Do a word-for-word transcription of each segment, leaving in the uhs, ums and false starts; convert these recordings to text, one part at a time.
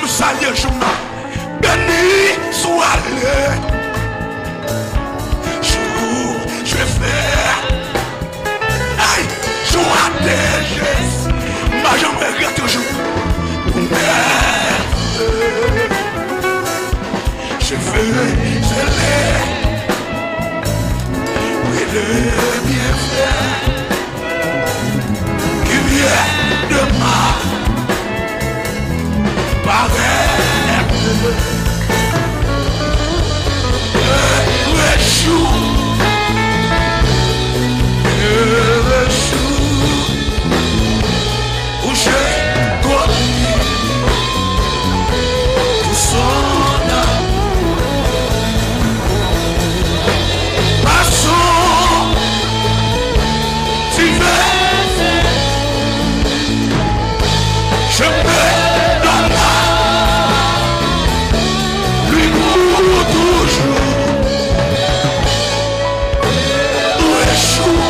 Nou salye jou nan. Beni swa le jour, je fais. Ay, jou a te jes. M pa janm regrèt yon jou. Pou mèt. Je veux, je l'ai. Oui, le bienfait qui vient de ma paresse. Heureux jour, heureux jour. Où je connais tout son amour. Passons divers, je me donne à lui pour toujours. Où échoue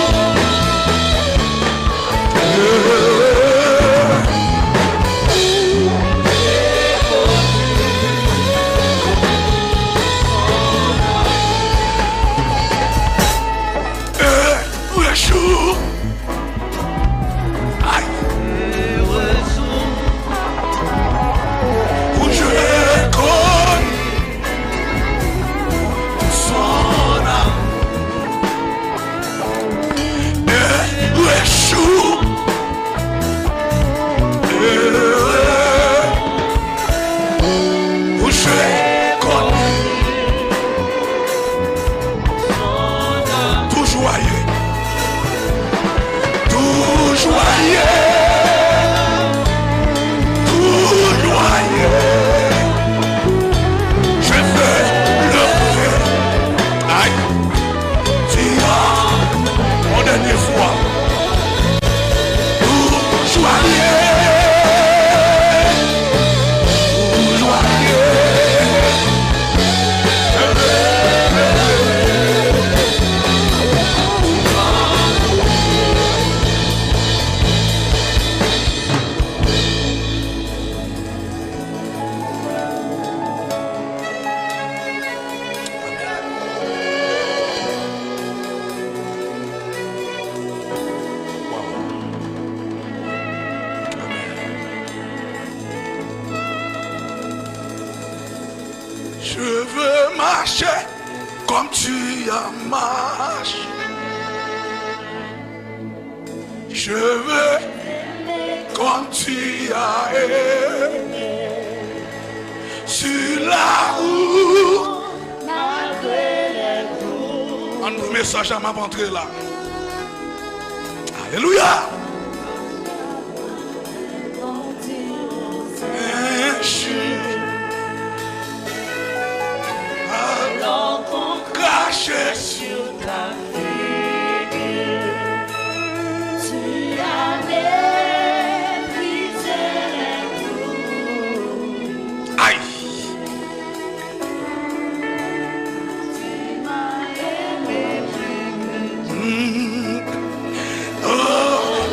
Toujou aye. Toujou aye. Toujou aye. Je veux le vrai. Ay. Di a. Yon dènye fwa. Toujou aye. Toujou aye. Je veux marcher comme tu as marché. Je veux aimer comme tu as aimé. Sur la route, malgré les jours. Ann pran mesaj la, m ap antre la. Alelouya. Enchi. Alò kon krache sou ta figi. Tu as méprisé les coups. Ay. Mm. Oh,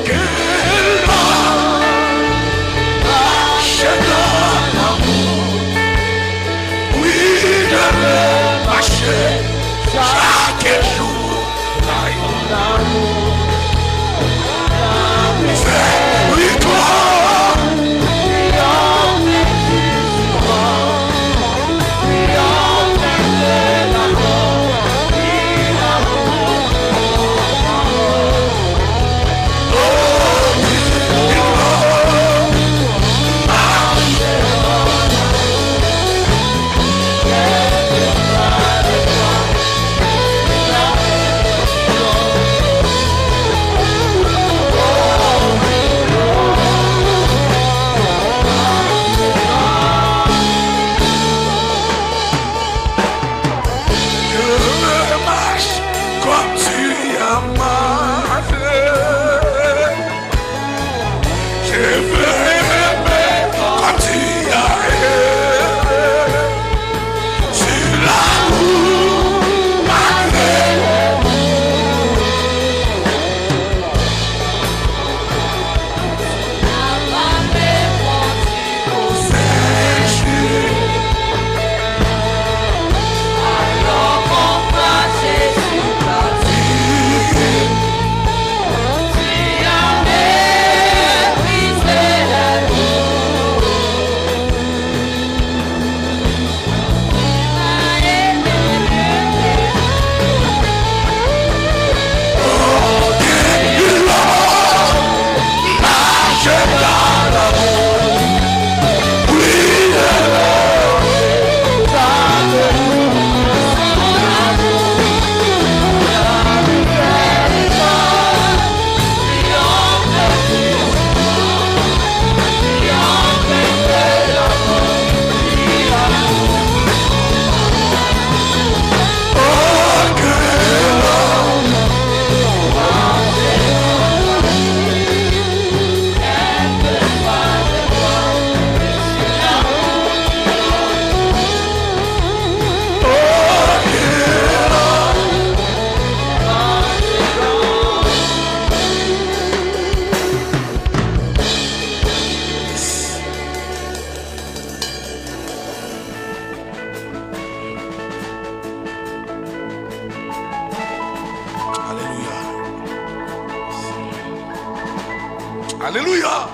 Alelouya.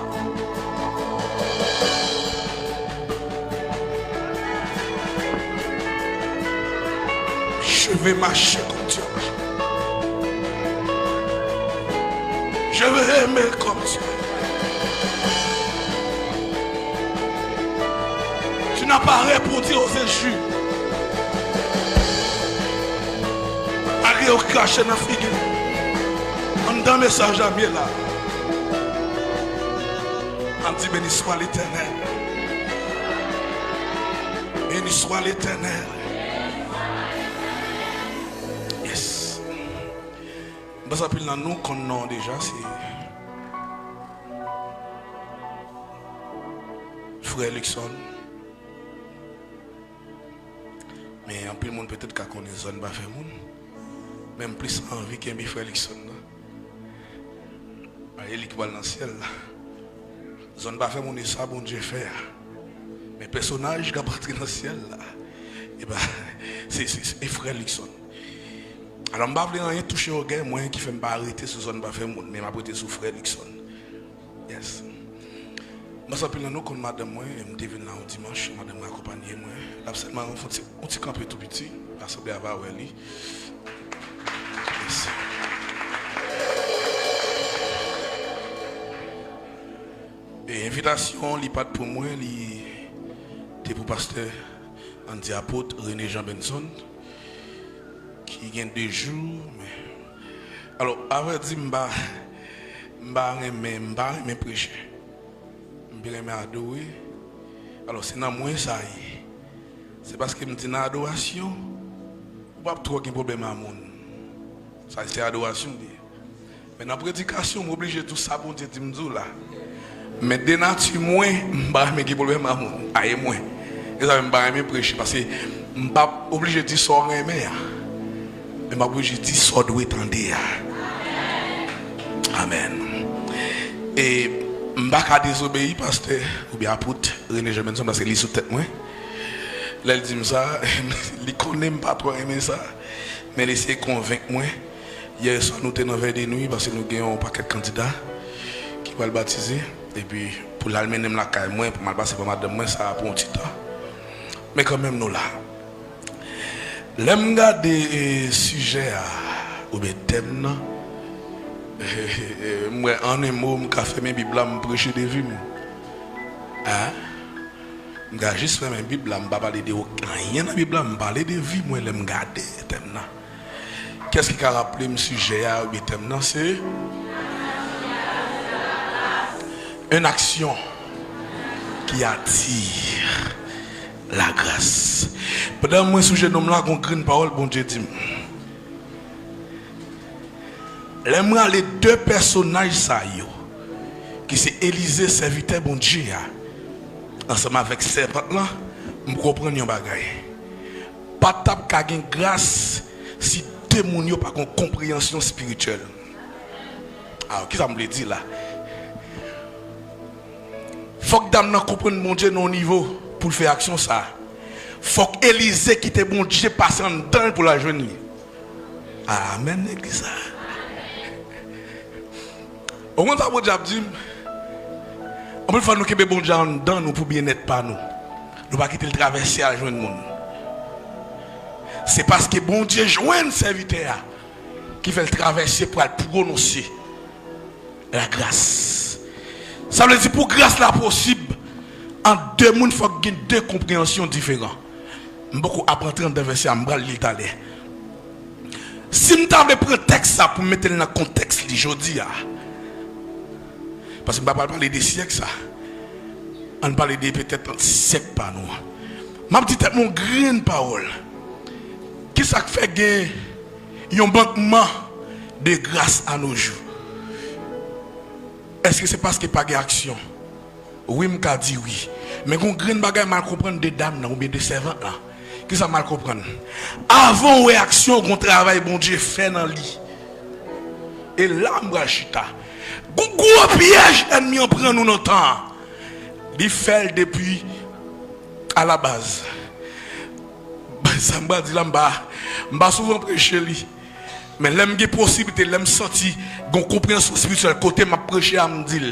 Je vais marcher comme Dieu. Je vais aimer comme Dieu. Tu n'as pas répondu aux injures. Malgre yo krache nan figi m. Anndan mesaj la m ye la. Ann di, béni soit l'Éternel. Béni soit l'Éternel. Yes. M panse anpil nan nou konn non deja, se frè Luckson. Men anpil moun petèt ka konnen zòn pa fè moun. Men m plis anvi kenbe frè Luckson nan. A, e li ki pral nan syèl la. Zòn pa fè moun e sa Bondye fè a. Men pèsonaj k ap antre nan syèl la, e pa, se, se, se frè Luckson. Alò, m pa vle anyen touche ògèy mwen ki fè m pa rete sou zòn pa fè moun, men m ap rete sou frè Luckson. Yes. M panse anpil nan nou konn madanm mwen, e m te vin la yon dimanch, madanm mwen akonpanye mwen. L ap sèlman yon ti, yon ti kanpe tou piti, rasanble avè w, wè li. Yes. E envitasyon li pa t pou mwen, li te pou pastè, ann di apot René Jean Benson, ki gen de jou, men, alò, avrèdi, m pa, m pa renmen, m pa renmen preche. M pi renmen adore. Alò, se nan mwen sa ye. Se paske m di nan adorasyon, ou p ap twò gen pwoblèm a moun. Sa se adorasyon li ye. Men nan predikasyon, m oblije di w sa Bondye di m di w la. Men de nati mwen, m pa renmen gen pwoblèm a moun. A, e mwen. E sa fè m pa renmen preche, paske m p ap oblije di sa w renmen an. Men m ap oblije di sa w dwe tande a. Amèn. E m pa ka dezobeyi pastè oubyen apot René Jean Benson, paske li sou tèt mwen. Lè l di m sa, li konnen m pa twò renmen sa, men l eseye konvenk mwen. Yè swa, nou te nan vèy de nwi, paske nou gen yon pakèt kandida ki pral batize. Epi, pou l al mennen m lakay mwen, pou m al pase pa madanm mwen, sa ap pran yon ti tan. Men kanmenm, nou la. Lè m gade, e, sijè a, oubyen tèm nan, e, e, e, m wè, an en mo, m ka fèmen Bib la, m preche de vi m. A? M ka jis fèmen Bib la, m pa pale de ok-, anyen nan Bib la, m pale de vi mwen lè m gade tèm nan. Kiyès ki ka raple m sijè a oubyen tèm nan? Se une action qui attire la grâce. Pandan mwen sou jenou m la, gon grenn pawòl Bondye di m. Lè m rale de pèsonaj sa yo, ki se Elize, sèvitè Bondye a, ansanm avèk sèvant lan, m konprann yon bagay. Pa t ap ka gen gras si de moun yo pa gen yon konpreyansyon espirityèl. A, kisa m vle di la? Fòk dam nan konprann Bondye nan yon nivo pou l fè aksyon sa a. Fòk Elize kite Bondye pase anndan l pou l al jwenn li. Amèn, legliz sa. Ou konn sa Bondye ap di m? Anpil fwa, nou kenbe Bondye anndan nou pou byennèt pa nou. Nou pa kite l travèse al jwenn moun. Se paske Bondye jwenn sèvitè a ki fè l travèse pou al pwononse lagras. Sa vle di, pou gras la posib, ant de moun, fòk gen de konpreyansyon diferan. M poko ap rantre anndan vèsè a, m pral li l talè. Si m ta vle pran tèks sa pou m mete l nan kontèks li jodi a, paske m pa pral pale de syèk sa, ann pale de petèt syèk pa nou an. M ap di tèt mwen yon grenn pawòl. Kisa k fè gen yon mankman de gras a no jou? Èske se paske pa gen aksyon? Wi, m ka di wi. Men gon grenn bagay m al konprann de dam nan oubyen de sèvant lan. Kisa m al konprann? Avan w wè aksyon, gon travay Bondye fè nan li. E la m pral chita. Gon gwo pyèj ènmi an pran nou nan tan an. Li fè l depi alabaz. Sa m pral di la, m pa, m pa souvan preche li. Men lè m gen posiblite, lè m santi gon konpreyansyon espirityèl kote m ap preche a, m di l.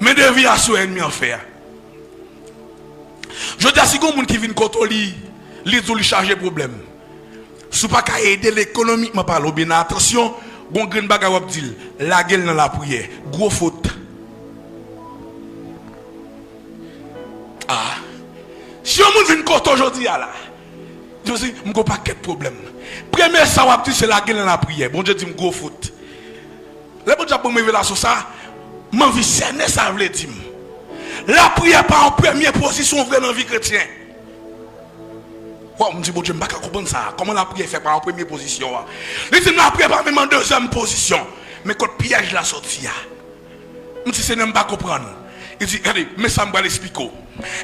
Men devyasyon ènmi an fè a. Jodi a, si gon moun ki vin kote w, li, li di w li chaje pwoblèm. Si w pa ka ede l ekonomikman pale, oubyen nan atansyon, gon grenn bagay w ap di l, lage l nan lapriyè. Gwo fot. Ah. Si yon moun vin kote w jodi a la, di w si m gon pakèt pwoblèm. Premye sa w ap di se lage l nan lapriyè. Bondye di m gwo fot. Lè Bondye ap ban m revelasyon sa, m anvi sènen sa vle di m. Lapriyè pa yon premye pozisyon vre nan vi kretyen. Waw, m di Bondye, m pa ka konprann sa. Kòman lapriyè fè pa yon premye pozisyon an? Li di m lapriyè pa menm an dezyèm pozisyon. Men kot pyèj la soti a. M di Senyè, m pa konprann. Li di, gade, men sa m pral eksplike w.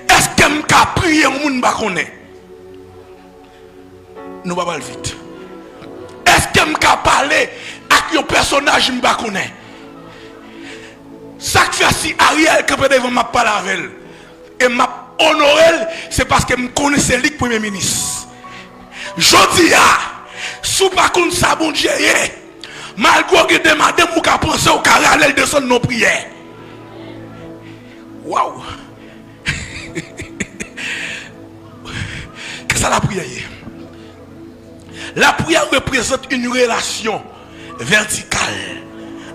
Èske m ka priye yon moun m pa konnen? Nou pa pral vit. Èske m ka pale ak yon pèsonaj m pa konnen? Sa k fè si Ariel kanpe devan m, m ap pale avè l e m ap onore l, se paske m konnen se li k premye minis. Jodi a, si w pa konn sa Bondye ye, malgre w gen de madanm ou ka panse w ka rale l desann nan yon priyè. Waw! Kisa lapriyè ye? Lapriyè reprezante yon relasyon vètikal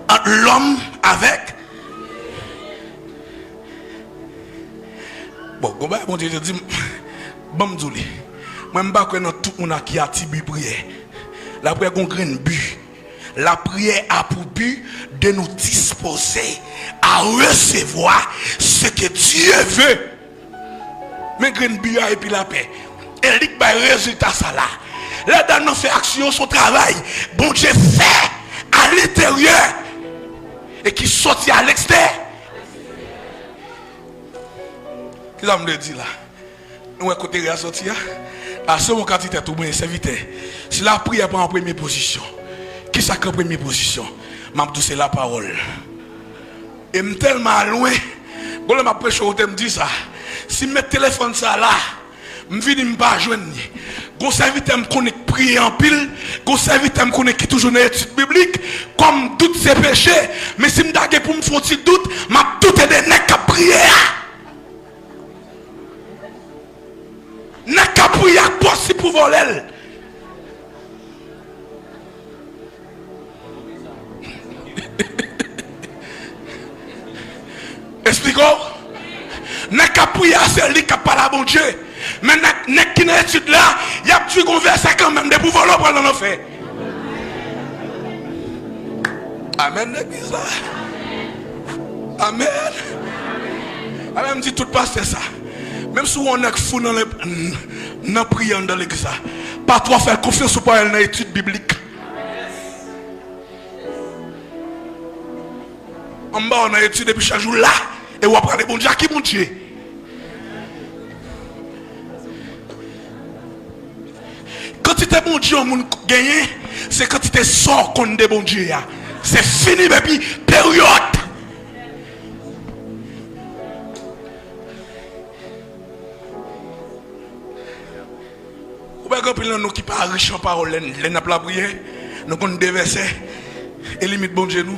ant lòm avèk. Bon, gon bagay Bondye te di m, ban m di w li. Mwen, m pa kwè nan tout moun ki atribye priyè. Lapriyè gon grenn bi. Lapriyè a pou bi de nou dispoze a resevwa ce que Dieu veut. Men grenn bi a epi lapè. E li k bay rezilta sa la. Lè dam nan fè aksyon, se yon travay Bondye fè alenteryè e ki soti alekstè. Kisa m vle di la? Nou wè kote rè a soti a? A se mwen ka di tèt ou, mwen sèvitè. Si lapriyè pa an premye pozisyon, kisa k an premye pozisyon? M ap di w se lapawòl. E m tèlman al lwen, gon lè m ap preche kote m di sa. Si m met telefòn sa la, m vini m pa jwenn li. Gon sèvitè m konnen k priye anpil, gon sèvitè m konnen ki toujou nan etid biblik, kòm dout se peche, men si m ta gen pou m fè yon ti dout, m ap doute de nèg k ap priye a. Nèg k ap priye ak pòs li pou vòlè l. Esplike w. Nèg k ap priye a, se li k ap pale a Bondye. Men nèg, nèg ki nan etid la, y ap di gon vèsè kanmenm, depi w vòlè w pral nan lanfè. Amèn, legliz la. Amèn. Amèn, m di tout pastè sa. Menm si w wè yon nèg fou nan, nan priyè anndan legliz la, pa twò fè l konfyans ou pa wè l nan etid biblik. Anba w nan etid epi chak jou la, e w ap prale Bondye. A ki Bondye? Kantite Bondye yon moun genyen, se kantite sa w konn de Bondye a. Se fini, baby, peryòd. Ou wè gen anpil nan nou ki pa rich an pawòl lè, lè n ap lapriyè, nou konn de vèsè e limit Bondye nou.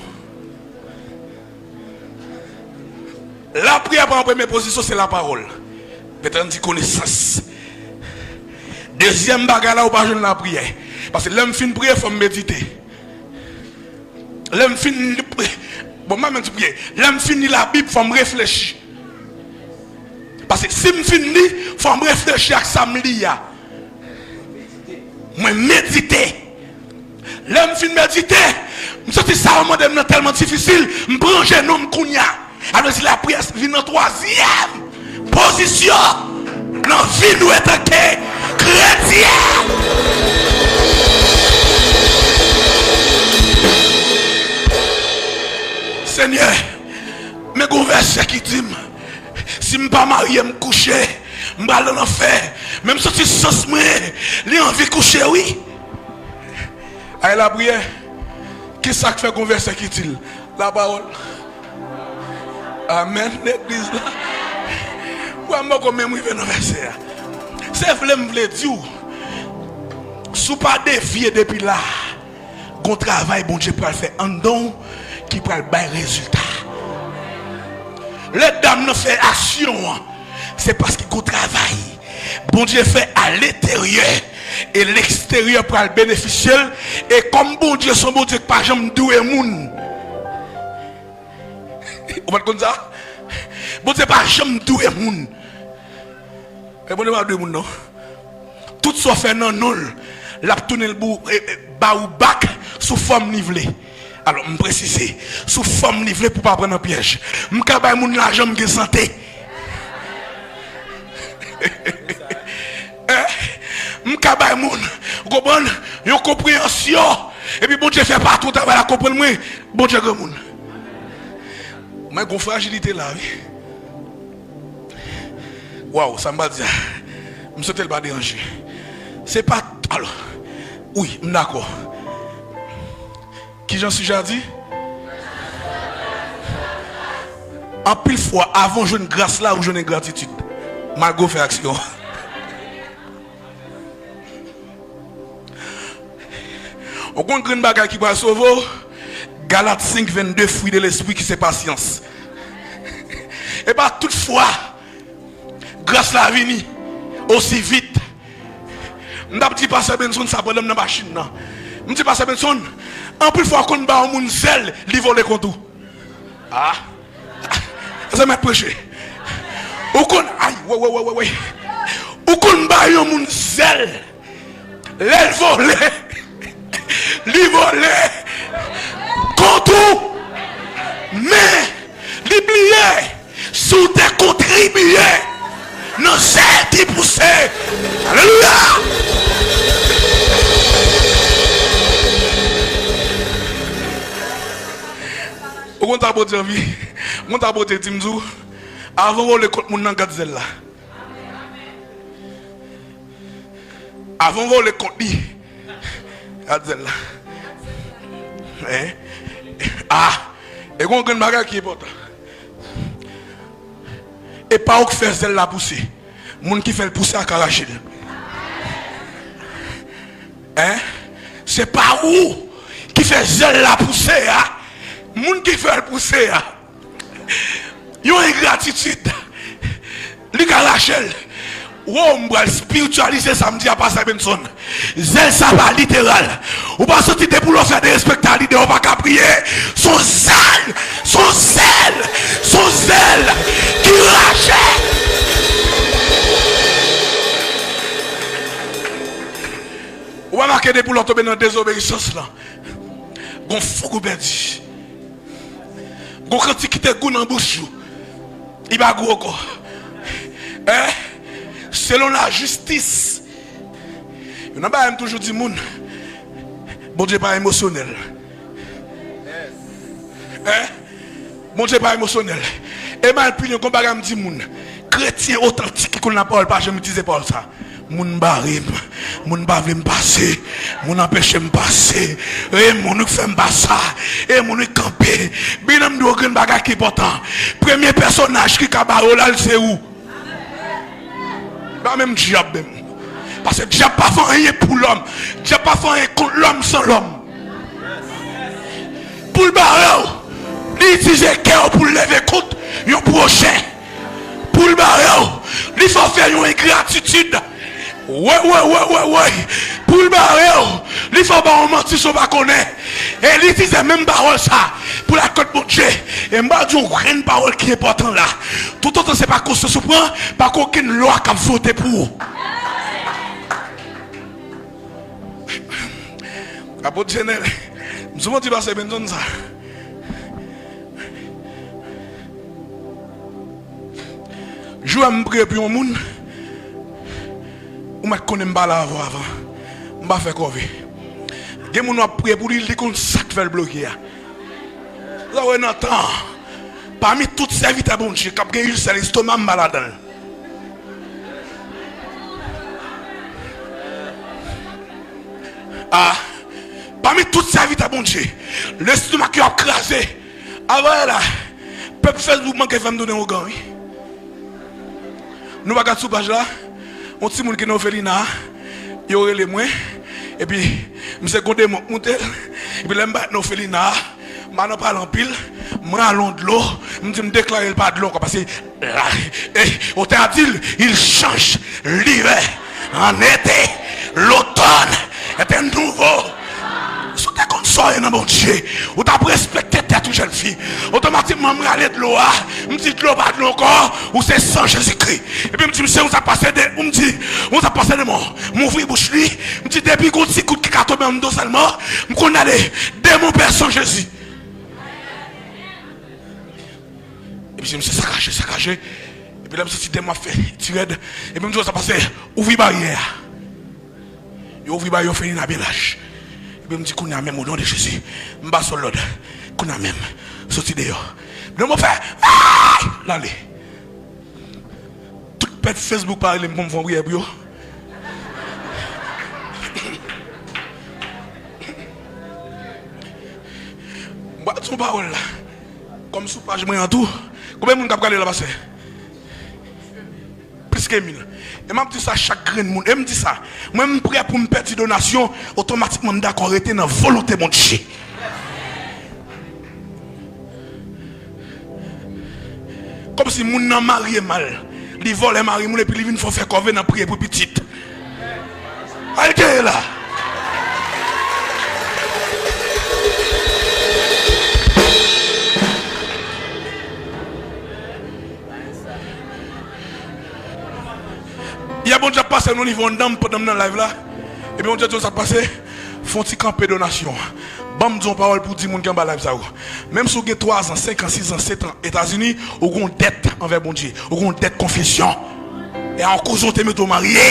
Lapriyè pa an premye pozisyon, se lapawòl. Petan di konesans. Dezyèm bagay la, ou pa jwenn lapriyè. Paske lè m fin priye, fò m medite. Lè m fin li, bon, m pa menm di priye. Lè m fin li Labib, fò m reflechi. Paske si m fin li, fò m reflechi ak sa m li a. Mwen medite. Lè m fin medite, m santi sa yo mande m nan tèlman difisil, m pran jenou m kounye a. Sa vle di lapriyè vin nan twazyèm pozisyon nan vi nou antanke kretyen. Senyè, men gon vèsè ki di m, si m pa marye, m kouche, m pral nan lanfè. Men m santi sans mwen, li anvi kouche, wi. Ay lapriyè, kisa k fè gon vèsè ki di l? Lapawòl. Amèn, legliz la. Wè, m poko menm rive nan vèsè a. Se vle m vle di w, si w pa devye depi la, gon travay Bondye pral fè anndan w ki pral bay rezilta. Dam nan fè aksyon an, se paske gon travay Bondye fè alenteryè e leksteryè pral benefisye l. E kòm Bondye se yon Bondye ki pa janm dwe moun. Ou pa t konn sa? Bondye pa janm dwe moun. E Bondye pa dwe moun, non. Tout sa w fè nan non l, l ap tounen l bou, e, e, ba ou bak sou fòm li vle. Alò, m presize, sou fòm li vle pou w pa pran nan pyèj. M ka bay moun lajan, m gen sante. Eh, m ka bay moun, ou konprann, yon konpreyansyon. Epi Bondye fè patwon travay la konprann mwen, Bondye granmoun. Mwen gon frajilite la, wi. Waw, sa m pral di a. M swete l pa deranje. Se pa, alò, wi, m dakò. Kijan sijè a di? Anpil fwa, avan w jwenn gras la, ou jwenn engratitid. Malgre w fè aksyon. Ou konn grenn bagay ki pral sove w? Galat senk vennde, fwi de lespri ki se pasyans. E pa tout fwa gras la vini osi vit. M t ap di pastè Benson sa pandan m nan machin nan. M di, pastè Benson, anpil fwa w konn ba yon moun zèl, li vole kont ou. Ah. Se mèt preche. Ou konn, ay, wè, wè, wè, wè, wè. Ou konn ba yon moun zèl. Lè l vole, li vole kont ou. Men, li bliye, si w te kontribye nan zèl ki pouse. Alelouya! Ou konn sa Bondye anvi? Ou konn sa Bondye di m di w? Avan w vole kont moun nan, gad zèl la. Avan w vole kont li, gad zèl la. Hein? Ah! E gon grenn bagay ki enpòtan. E pa ou k fè zèl la pouse. Moun ki fè l pouse a ka rache l. Hein? Se pa ou ki fè zèl la pouse a. Moun ki fè l pouse a, yon engratitid, li ka rache l. Wo, m pral espirityalize sa m di a, pastè Benson. Zèl sa pa literal. Ou pa santi depi w fè derespekte a, lidè w pa ka priye. Se yon zèl, se yon zèl, se yon zèl ki rache. Ou remake depi w tonbe nan dezobeyisans lan, gon fouk ou pèdi. Gon kantik ki te gou nan bouch ou, li pa gou ankò. Hein? Selon lajistis. Youn nan bagay m toujou di moun, Bondye pa emosyonèl. Hein? Bondye pa emosyonèl. E m al pi lwen, gon bagay m di moun. Kretyen otantik ki konn lapawòl pa janm itilize pawòl sa. Moun bare m. Moun pa vle m pase. Moun anpeche m pase. E moun ki fè m pa sa. E moun ki kanpe. Bilan m di w grenn bagay ki enpòtan. Premye pèsonaj ki ka bare w la, se ou. Pa menm dyab menm. Paske dyab pa fè anyen pou lòm. Dyab pa fè anyen kont lòm san lòm. Pou l bare w, li itilize kè w pou l leve kont yon pwochen. Pou l bare w, li fè w fè yon engratitid. Woy, woy, woy, woy, woy. Pou l bare w, li fè w ba w manti san w pa konnen. E li itilize menm pawòl sa pou l al kont Bondye. E m ba w di yon grenn pawòl ki enpòtan la. Toutotan se pa konsyans ou pran, pa gen okenn lwa k ap vote pou ou. Apot Jenèl, m souvan di pastè Benson sa. Jou a m priye pou yon moun, ou mèt konnen m pale avè w avan. M pa fè kòve. Gen moun w ap priye pou li, li konn sa k fè l bloke a. Sa w wè nan tan an, pami tout sèvitè Bondye k ap gen ilsè lestoma, m pa ladan l. Ah, pami tout sèvitè Bondye, lestomak yo ap kraze. Avè la, pèp Facebook manke fè m tounen ougan, wi. Nou pa gad sou paj la, yon timoun ki nan òfelina a, yo rele mwen, epi misye gon demon k moute l, epi lè m parèt nan òfelina a, m pa nan pale anpil, m rale yon dlo, M di, m deklare l pa dlo ankò, paske la, eh, otè a di l, il change l'hiver en été, l'automne est un nouveau. Si w te konn sa w ye nan Bondye, ou t ap respekte tèt ou, jèn fi. Otomatikman, m rale dlo a, m di, dlo pa dlo ankò, ou se san Jezikri. Epi m di, mesye, ou sa pase de, ou m di, ou sa pase de mò. M ouvri bouch li, m di, depi gon ti gout ki ka tonbe nan do sèlman, m konn ale, demon pè san Jezi. Epi se misye sakaje, sakaje. Epi lè m santi demon ap fè ti rèd, epi m di yo sa pase, ouvri baryè a. Yo ouvri baryè, yo fè li nan byen laj. Epi m di kounye a menm, o non de Jezi, m ba sòl lòd. Kounye a menm, soti deyò. Demon fè, ay! L ale. Tout pèp Facebook pa rele m pou m fè yon priyè pou yo. M pral di yon pawòl la. Kòm sou paj mwen an tou, konbyen moun k ap gade la, pastè? Plis ke mil. E m ap di sa chak grenn moun. E m di sa, mwen, m prè pou m pèdi donasyon, otomatikman m dakò rete nan volonte Bondye. Kòmsi moun nan marye mal, li vòlè mari moun epi li vin fè w fè kòve nan priye pou pitit. Al geye la. Yè Bondye ap pase nan nivo anndan m pandan m nan live la. Epi Bondye di w sa k pase, fè yon ti kanpe donasyon. Ban m di yon pawòl pou di moun ki anba live sa yo. Menm si w gen twazan, senkan, sizan, setan Etazini, ou gon dèt anvè Bondye. Ou gon dèt konfesyon. E a yon kouzon te mete w marye.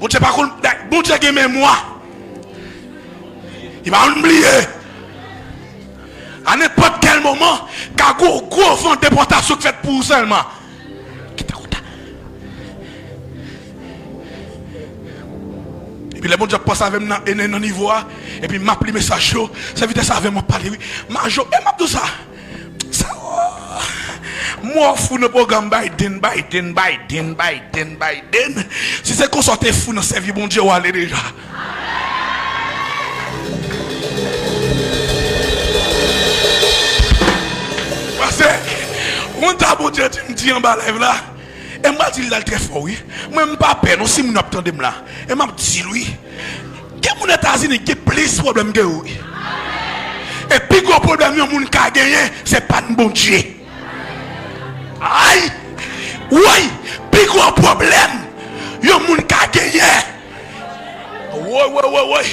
Bondye pa konn, Bondye gen memwa. Li pa konn bliye. A nenpòt kèl moman, ka gwo, gwo van depòtasyon k fèt pou ou sèlman. Kite kouta. Epi lè Bondye ap pase avè m nan, e nan, nan nivo a, epi m ap li mesaj yo, sèvitè sa avè m ap pale, wi. Majo, e m ap di w sa. Sa, oh, mwen fou nan pwogram Biden, Biden, Biden, Biden, Biden. Si se konsa w te fou nan sèvi Bondye, w ale deja. Pase, yon ta Bondye di m di anba live la, e m pral di l la l trè fò, wi. Mwen, m pa pè, non, si moun ap tande m la. E m ap di l, wi. Gen moun Etazini ki gen plis pwoblèm ke ou. E pi gwo pwoblèm yon moun ka genyen, se pa n Bondye. Ay! Woy! Pi gwo pwoblèm yon moun ka genyen. Woy, woy, woy, woy.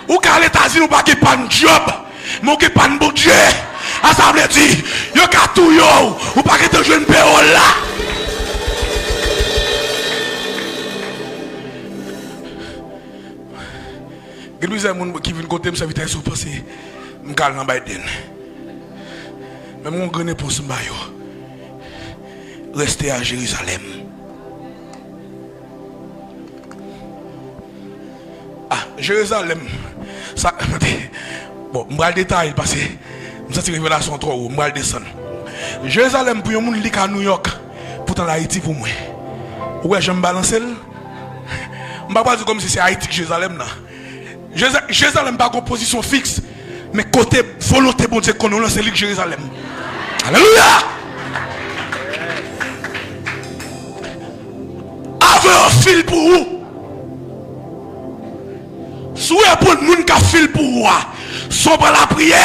Ou ka al Etazini, ou pa gen pa n djòb, men ou gen pa n Bondye. A sa vle di, yo ka touye w, ou pa gentan jwenn pè w la. Gen plizyè moun ki vin kote m, sèvitè, si w panse m ka al nan Biden. Men m gon grenn repons m ba yo. Reste a Jerizalèm. Ah, Jerizalèm. Sa, bon, m pral detaye l pase m santi revelasyon an twò wo. M pral desann. Jerizalèm pou yon moun li ka Nouyòk. Poutan l Ayiti pou mwen. Ou wè jan m balanse l? M pa pral di kòmsi se Ayiti k Jerizalèm nan. Jeza-, Jerizalèm pa gon pozisyon fiks, men kote volonte Bondye konnen w lan, se li k Jerizalèm. Alelouya! Avè yo fil pou ou. Si w reponn moun k ap fil pou ou a, si w pran lapriyè,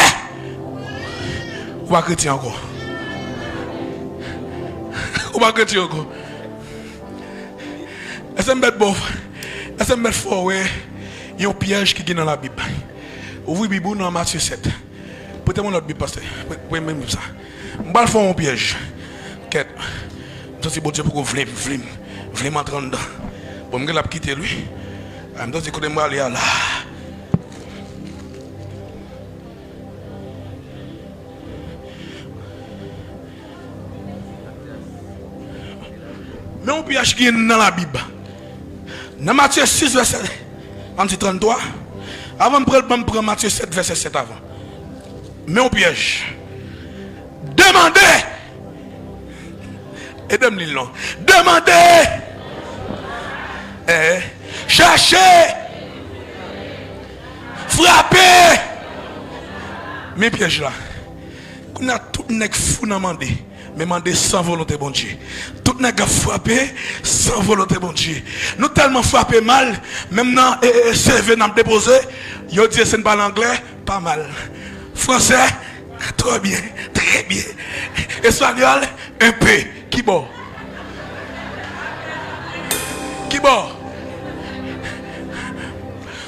ou pa kretyen ankò. Ou pa kretyen ankò. Èske m mèt ba w, èske m mèt fè w wè yon pyèj ki gen nan Labib? Ouvri Bib ou nan Matye sèt. Prete m yon lòt Bib, pastè. Pre-, prete m Bib sa. M pral fè w yon pyèj. Kèt. M santi Bondye poko vle m, vle m, vle m antre anndan. Bon, m gen l ap kite l, wi. Ah, m santi kote m prale a la. Men yon pyèj ki nan Labib. Nan Matye sis, vèsè, ann di tranntwa. Avan m pran l, ban m pran Matye sèt, vèsè sèt avan. Men yon pyèj. Demande! Ede m li l non. Demande! Eh, chèche! Frape! Men pyèj la. Kounye a, tout nèg fou nan mande, men mande san volonte Bondye. Tout nèg ap frape san volonte Bondye. Nou tèlman frape mal, menm nan e, e, e, C V n ap depoze, yo di, si n pale anglè, pas mal. Français, trop bien, très bien. Espagnol, un peu. Kibò? Kibò?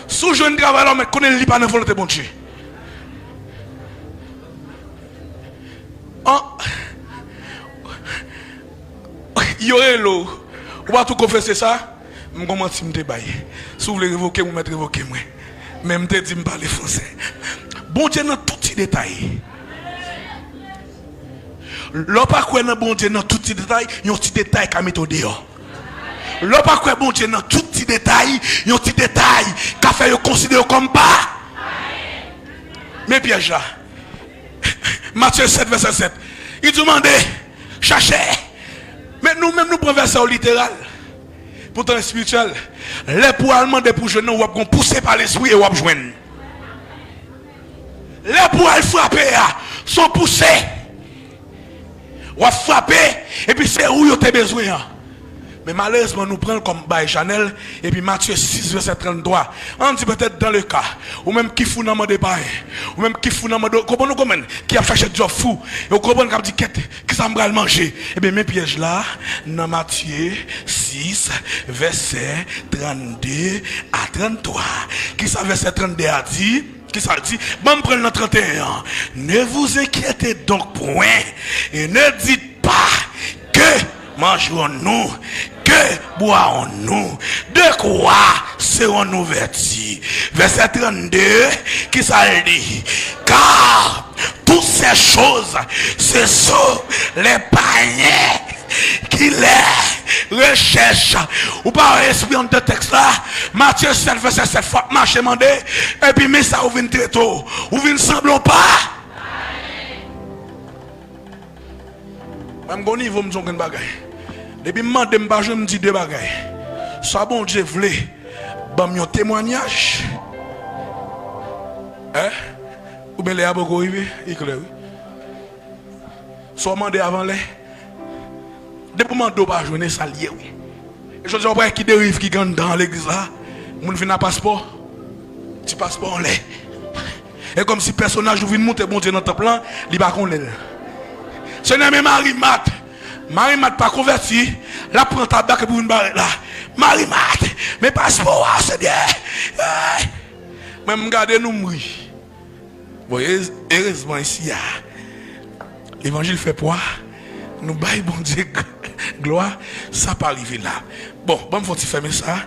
Si w jwenn travay la, w mèt konnen li pa nan volonte Bondye. An, yo rele w. Ou pa tou konfese sa? M gon manti m te bay. Si w vle revoke m, ou mèt revoke mwen. Men m te di m pale fransè. Bondye nan tout ti detay. Lè w pa kwè nan Bondye nan tout ti detay, yon ti detay ka mete w deyò. Lè w pa kwè Bondye nan tout ti detay, yon ti detay ka fè yo konsidere w kòm pa. Men pyèj la. Matye sèt, vèsè sèt. Li di w mande, chache. Men nou menm, nou pran vèsè yo literal. Poutan espirityèl. Lè pou w al mande pou jwenn nan, w ap gon pouse pa Lespri e w ap jwenn. Lè pou w al frape a, se yon pouse. W ap frape, epi se ou yo te bezwen an. Men malerezman, nou pran l kòm bay chanèl, epi Matye sis, vèsè tranntwa. Ann di petèt dans le cas, ou menm ki fou nan mande payen, ou menm ki fou nan mande, ou konprann, ou konprann, ki ap chache djòb fou, e ou konprann k ap di, kèt, kisa m pral manje? Ebyen, men pyèj la, nan Matye sis, vèsè trannde a tranntwa. Kisa vèsè trannde a di? Kisa l di? Ban m pran l nan trannteyen an. Ne vous inquiétez donc point, et ne dites pas, que mangerons-nous? Que boirons-nous? De quoi serons-nous vêtus? Vèsè trannde, kisa l di? Car toutes ces choses, ce sont les païens qui les recherchent. Ou pa wè espri anndan tèks la? Matye sèt, vèsè sèt, fò w ap mache mande, epi men sa ou vin trete w. Ou vin sanble w pa. Mwen, m gon nivo, m di yon grenn bagay. Depi m mande, m pa jwenn, m di de bagay. Swa Bondye vle ban m yon temwayaj, en? Oubyen lè a poko rive, li klè, wi. Swa w mande avan lè. Depi w mande, w pa jwenn, e sa l ye, wi. E jodi a, w pa wè ki deriv ki gen anndan legliz la? Moun vin a paspò, ti paspò anlè. E kòmsi pèsonaj ou vin moute Bondye nan tanp lan, li pa konnen l. Senyè, men Mari Mat. Mari Mat pa konvèti, l ap pran tabak epi vin bare la. Mari Mat, men paspò a, Senyè. Ey! Mwen, m gade nou, m ri. Bon, erez-, erezman isi a, levanjil fè pwa, nou bay Bondye g-, glwa, sa pa rive la. Bon, ban m fè yon ti fèmen sa,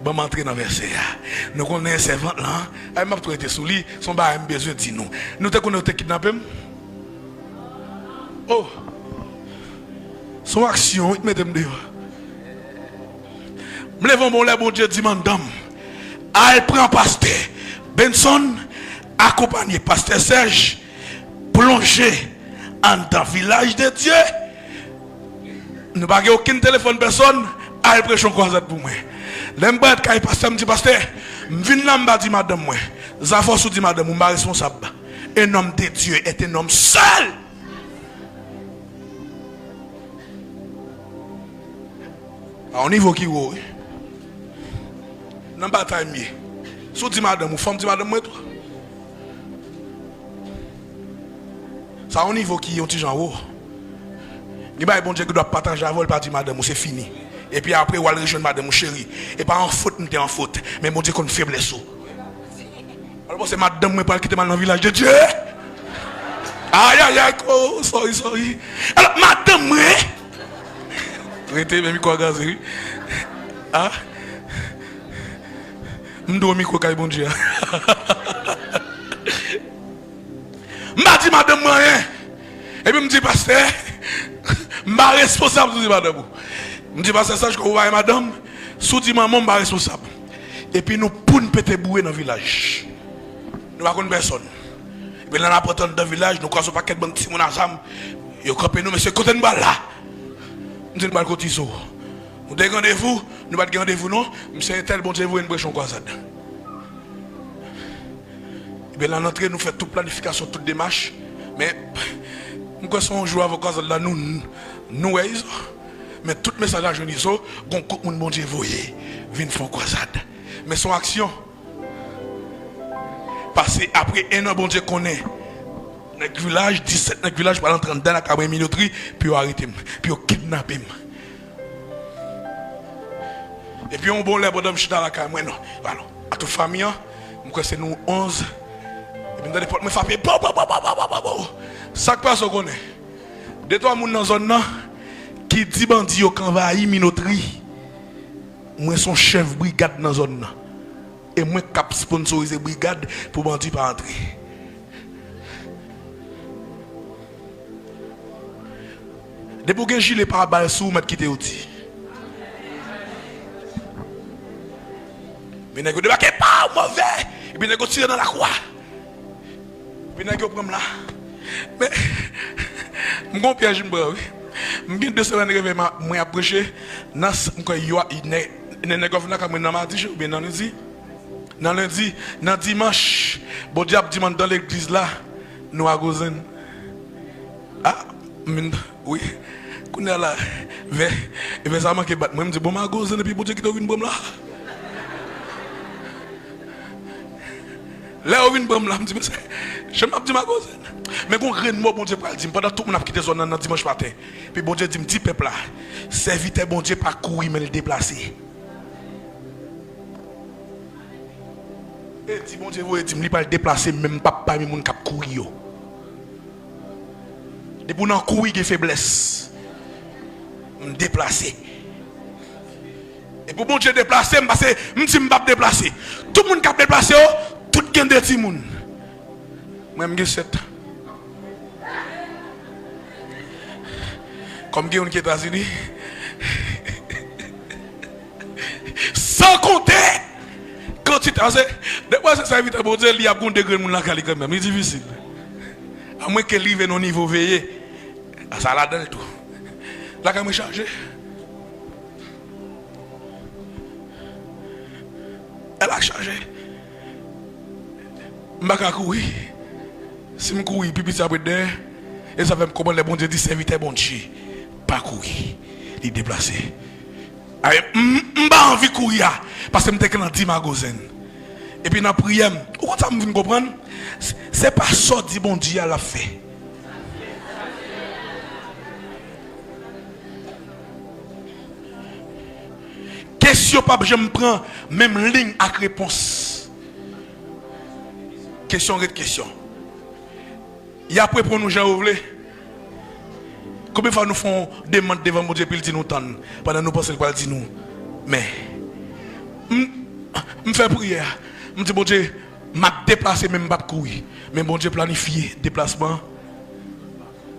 ban m antre nan vèsè a. Nou konnen sèvant lan, ay, m ap tou rete sou li, se yon bagay m bezwen di nou. Nou te konnen yo te kidnape m? Oh! Se yon aksyon, wi, ki mete m deyò. M leve yon bon lè, Bondye di m anndan m, al pran pastè Benson, akonpanye pastè Sèj, plonje anndan Vilaj de Dye. Nou pa gen okenn telefòn pèsòn, al preche yon kwazad pou mwen. Lè m parèt kay pastè, m di, pastè, m vin la, m pa di madanm mwen. Zafè w, si w di madanm ou, m pa responsab. Un homme de Dieu est un homme seul. A yon nivo ki wo, wi. Nan batay m ye. Si w di madanm ou, fò m di madanm mwen tou. Sa yon nivo ki yon ti jan wo. Gen bagay Bondye gen dwa pataje avè w, l pa di madanm ou, se fini. Epi apre, w al rejwenn madanm ou, cheri, e pa an fot m te an fot, men Bondye konn feblès ou. Alò, bon, se madanm mwen pral kite m al nan Vilaj de Dye. Ayayay, oh, sorry, sorry. Alò, madanm mwen. Rete, men mikwo a gaze, wi. Ah. M dwe mikwo kay Bondye a. M pa di madanm mwen anyen. Epi m di, pastè, m pa responsab si w di madanm ou. M di, pastè Sèj, kòm ou pa gen madanm, si w di manman w, m pa responsab. Epi nou, pou n pete boure nan Vilaj. Nou pa konn pèsòn. Epi lè n ap rantre anndan Vilaj, nou kwaze yon pakèt bann timoun a zam. Yo kanpe nou, mesye, kote n pral la? M di, n pral kot Izo. Nou te gen randevou, nou pa t gen randevou non. M se entèl, Bondye voye n preche yon kwazad. Ebyen, lè n antre, nou fè tout planifikasyon, tout demach. Men, m kwè se yon jou avè Kwazad la, nou, nou wè Izo. Men tout mesaj la jwenn Izo, gon gwoup moun Bondye voye vin fè yon kwazad. Men se yon aksyon. Pase apre en an, Bondye konnen nèg vilaj, disèt nèg vilaj pral antre anndan lakay mwen Minotri pou yo arete m, pou yo kidnape m. Epi yon bon lè, pandan m chita lakay mwen, non, alò, a tout fanmi an, m kwè se nou onz. Epi m tande pòt mwen frape, pow, pow, pow. Sa k pase, w konnen? De twa moun nan zòn nan ki di bandi yo k anvayi Minotri. Mwen se yon chèf brigad nan zòn nan. E mwen k ap sponsorize brigad pou bandi pa antre. Depi w gen jile pare bal sou ou, mèt kite yo di. Men nèg yo debake, pa move! Epi nèg yo tire nan lakou a. Epi nèg yo pran m la. Men, m gon pyèj m pran, wi. M gen de semèn reve m a, mwen ap preche. Nan s-, m kwè yo, nè, nè, nèg yo vin lakay mwen nan madi, oubyen nan lendi. Nan lendi, nan dimanch, Bondye ap di m anndan legliz la, nou a Gozen. A, m, wi. Kounye a la, vè, vè sa manke bat mwen, m di, bon, m a Gozen, epi Bondye kite yo vin pran m la. Lè yo vin pran m la, m di, mesye, jan m ap di m a Gozen. Men gon grenn mo Bondye pral di m pandan tout moun ap kite zòn nan, nan dimanch maten. Epi Bondye di m, di pèp la, sèvitè Bondye pa kouri, men l deplase. E di Bondye voye di m, li pral deplase, men m p ap pami moun k ap kouri yo. Depi w nan kouri, gen feblès. M deplase. E pou Bondye deplase m, pase m di m p ap deplase. Tout moun k ap deplase yo, tout gen de timoun. Mwen, m gen sèt. Kòm gen youn ki Etazini. San konte kantite, pase, depi w se sèvitè Bondye, li ap gon de grenn moun lakay li kanmenm. Li difisil. Amwenke li rive nan yon nivo veye. A, sa ladan l tou. Lakay mwen chaje. Èl ak chaje. M pa ka kouri. Si m kouri, pi piti ap ret dèyè. E sa fè m konprann lè Bondye di sèvitè Bondye pa kouri, li deplase. Ay, m, m pa anvi kouri a, paske m te gen nan di magozen. Epi nan priyè m, ou konn sa m vin konprann? Se, se pa sa w di Bondye a l ap fè. Kesyon p ap janm pran menm liy ak repons. Kesyon ret kesyon. Y ap reponn ou jan yo vle. Konbyen fwa nou fè yon demann devan Bondye epi l di nou tann, pandan nou panse l pral di nou men? M, m fè priyè a. M di, Bondye, m ap deplase, men m p ap kouri. Men Bondye planifye deplasman an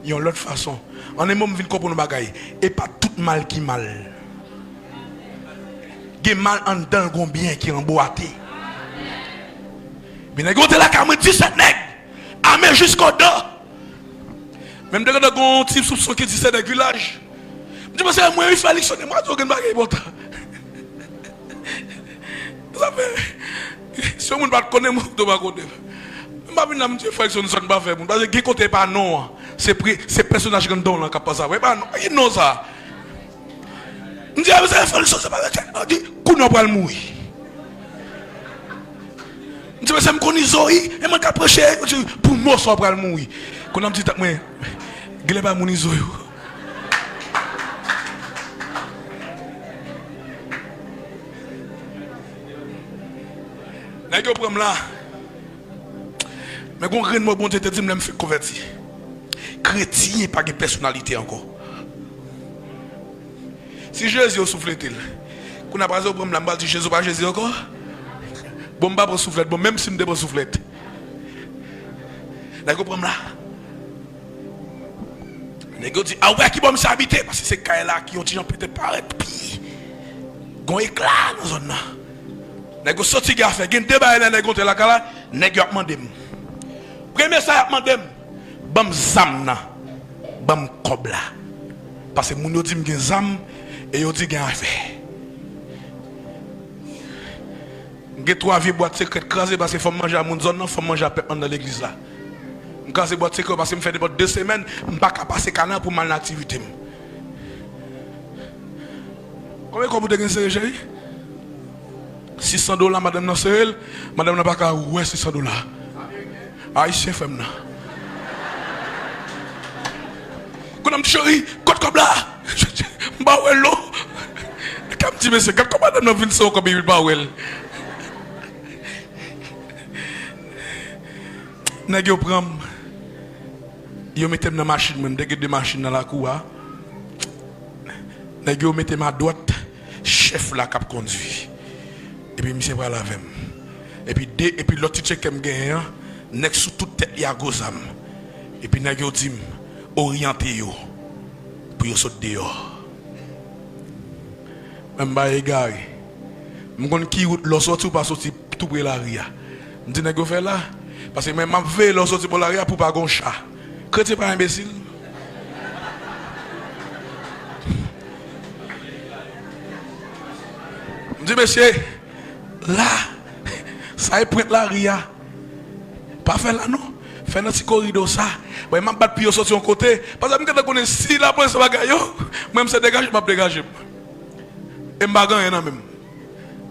yon lòt fason. An en mo, m vin konprann yon bagay. E pa tout mal ki mal. Gen mal anndan l, gon byen ki anbwate. Men nèg yo te lakay mwen, disèt nèg, ame jiskodan. Men m te gentan gon ti soupson ki di se nèg vilaj. M di, men se mwen wi, Fèlikson, mwen di, gen bagay enpòtan. Sa fè, si yon moun pa t konnen mwen, ou tou pa konnen m. M pa vin la, m di, Fèlikson, sa n pa fè moun. Paske gen kote e pa non an. Se pre-, se pèsonaj grandan w lan k ap pase avè w. E pa non, e non sa. M di, a, se Fèlikson, se pa vre. Li di, kounye a w pral mouri. M di, mesye, m konn Izo wi, e mwen k ap preche, yo di, pou mo sa w pral mouri. Kounye a m di tèt mwen, genlè pa moun Izo yo. Nèg yo pran m la. Men gon grenn mo Bondye te di m lè m fenk konvèti. Kretyen pa gen pèsonalite ankò. Si Jezi yo souflete l, kounye a pa yo pran m la, m pral di Jezi pa Jezi ankò? Bon, m pa pran souflèt, bon, menm si m te pran souflèt. Nèg yo pran m la. Nèg yo di, a, w wè ki bò misye abite? Paske se kay la ki yon ti jan petèt parèt pi gon ekla nan zòn nan. Nèg yo soti gen afè. Gen de bagay lè nèg yo antre lakay la, nèg yo ap mande m. Premye sa y ap mande m, ban m zam nan, ban m kòb la. Paske moun yo di m gen zam e yo di gen afè. M Gen twa vye bwat sekrè k kraze paske fò m manje a moun zòn nan, fò m manje a pèp anndan legliz la. M kraze bwat sekrè yo paske m fè nenpòt de semèn, m pa ka pase kanal pou m al nan aktivite m. Konbyen kòb ou te gen sere, cheri? Sis san dola, madanm nan sere l, madanm nan pa ka wè sis san dola. Ayisyen frè m nan. Kounye a m di, cheri, kot kòb la? M pa wè l non. Kè m di, mesye, gad kòman madanm nan vin san kòb epi l pa wè l. Nèg yo pran m. Yo mete m nan machin mwen, m te gen de machin nan lakou a. Nèg yo mete m adwat chèf la k ap kondui. Epi misye pral avè m. Epi de, epi lòt ti tcheke m genyen an, nèg sou tout tèt li a gwo zam. Epi nèg yo di m, oryante yo pou yo sot deyò. Mwen m pa egare. M konn ki wout lè w sòti, ou pa soti tou pre lari a. M di nèg yo fè la. Paske mwen m ap veye lè w soti bò lari a pou pa gon cha. Kretyen pa enbesil. M di mesye, la, sa e pwent lari a. Pa fè la non. Fè nan ti koridò sa. Mwen m ap bat pye yo soti yon kote. Paske m gentan konnen si lapolis bagay yo, mwen m se degaje m ap degaje m. E m pa gen anyen nan men m.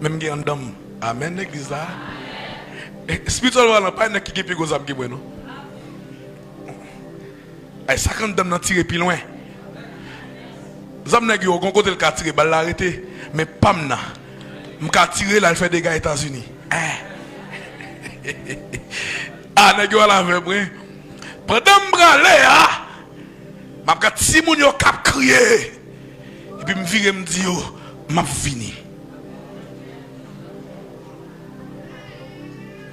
Men m gen anndan m. Amèn legliz la. E, espirityèlman palan, pa nèg ki gen pi gwo zam ke mwen non. Ay, sa k anndan m nan tire pi lwen. Zam nèg yo, gon kote l ka tire, bal la rete. Men pa m nan. M ka tire l al fè dega Etazini. Eh. Ah, nèg yo al avè mwen. Pandan m prale a, m ap gad timoun yo k ap kriye. Epi m vire, m di yo, m ap vini.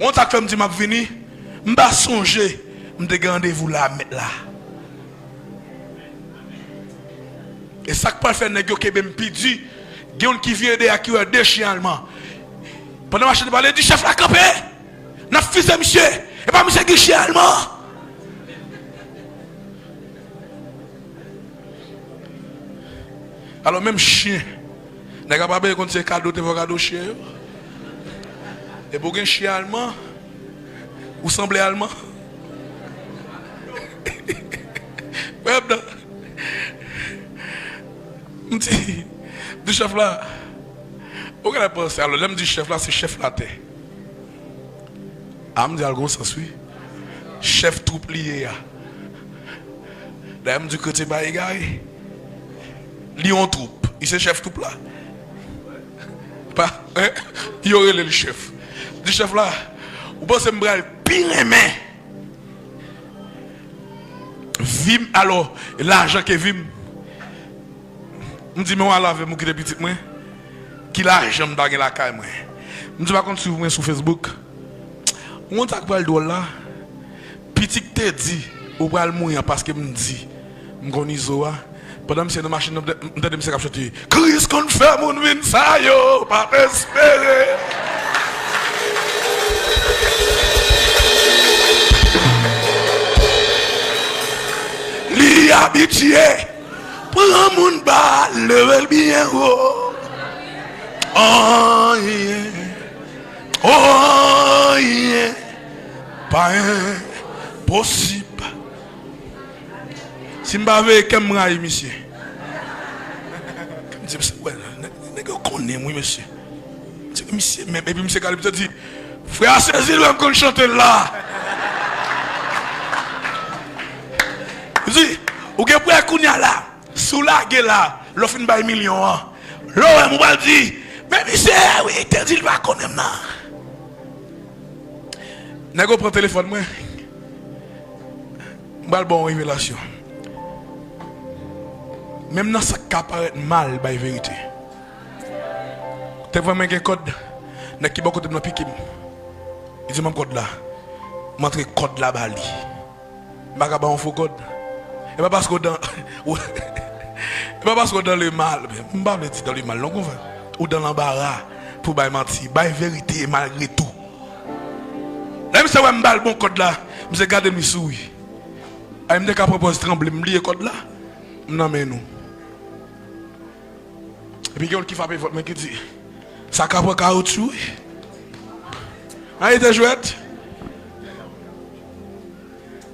Yon sa k fè m di m ap vini, m pa sonje m te gen randevou la a mèt la. E sa k pral fè nèg yo kenbe m pi di, gen youn ki vire dèyè ki wè de chen alman. Pandan machin nan pale, di chèf la kanpe! N ap fize misye! E pa misye ki chen alman! Alò, menm chen, nèg la pa bezwen konn se kado te fè w kado chen yo. Epi w gen chen alman, ou sanble alman. Frè m nan, m di, m di chèf la, ou genlè panse, alò, lè m di chèf la, se chèf latè. A, m di al gon sans, wi. Chèf twoup li ye a. Dayè, m di kretyen pa egare. Li yon twoup. Li se chèf twoup la. Pa, en? Yo rele l chèf. Di chèf la, ou panse m pral pi renmen vi m, alò, lajan ke vi m? M di, men w al avè m, ou kite pitit mwen. Ki lajan m ta gen lakay mwen? M di, pa konn swiv mwen sou Facebook. Ou konn sa k pral dwòl la? Pitit te di, ou pral mouri an paske m di, m konn Izo a. Pandan misye nan machin nan, m tande misye k ap chante, Kris konn fè moun vin sa yo pa t espere. Li abitye pran moun ba, leve l byen wo. Anyen, anyen pa enposib. Si m pa veye, kè m rayi misye. M di, mesye, wè, nèg, nèg yo konnen m, wi, mesye. M di, misye, men, epi misye gade, misye di, frè a sezi, l wè m konn chante l la. M di, ou gen pou wè kounye a la, si w lage la, lè w fin bay milyon an, lè w wè m, ou pral di, men misye, wi, te di l pa konnen m nan. Nèg yo pran telefòn mwen. M pral ba w yon revelasyon. Menm nan sa k ka parèt mal, bay verite. Te vre mwen gen kòd, nèg ki bò kote m nan pike m. Li di m ban m kòd la. M antre kòd la ba li. M pa ka ba w yon fo kòd. E pa paske w dan, e pa paske w dan lemal. M pa vle di dan lemal non, konfrè. Ou dan lanbara pou bay manti. Bay verite malgre tou. Lè misye wè m ba l bon kòd la, misye gade m, li souri. Ay, m te ka pran pòz tranble, m bliye kòd la. M nan men nou. Epi gen youn ki frape vant mwen ki di, sa ka pran kawotchou, wi. An ete jwèt.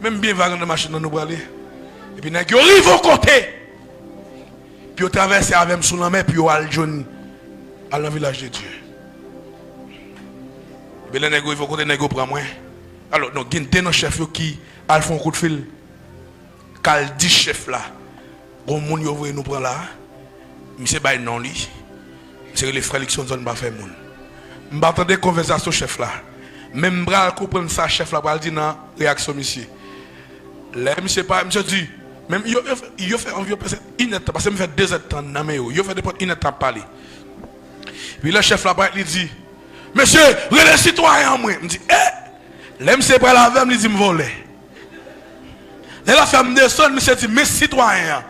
Menm byen vag anndan machin nan nou prale. Epi nèg yo rive yon kote. Pou yo travèse avè m sou lanmè, pou yo al jwenn, al nan vilaj de Dye. Epi lè nèg yo rive yon kote, nèg yo pran mwen. Alò, non, gen de nan chèf yo ki al fè yon kout fil, k al di chèf la, gon moun yo voye nou pran la, misye bay non li, misye rele frè Luckson Zòn pa fè moun. M pa tande konvèsasyon chèf la, men m pral konprann sa chèf la pral di nan reyaksyon misye. Lè misye pa, misye di, men yo, yo, yo fè anviwon prèske inèdtan, paske m fè dezèdtan nan men yo, yo fè nenpòt inèdtan ap pale. Epi lè chèf la parèt, li di, mesye, rele sitwayen an mwen. M di, eh! Lè misye pral avè m, li di m vòlè. Lè l ap fè m desann, misye di, men sitwayen an.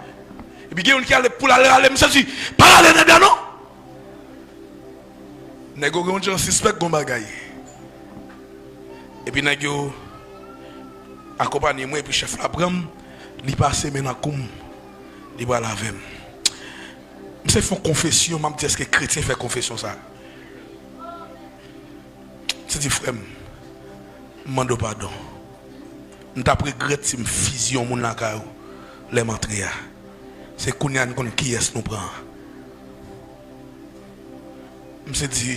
Epi gen youn ki ale pou l al rale, misye di, pa rale nèg la non. Nèg yo gen yon jan sispèk gon bagay. Epi nèg yo akonpanye mwen, epi chèf la pran m, li pase men nan kou m, li pral avè m. M se fè yon konfesyon, m ap di èske kretyen fè konfesyon sa? M se di, frè m, m mande w padon. M t ap regrèt si m fizye yon moun lakay ou lè m antre a. Se kounye a n konn kiyès nou pran. M se di,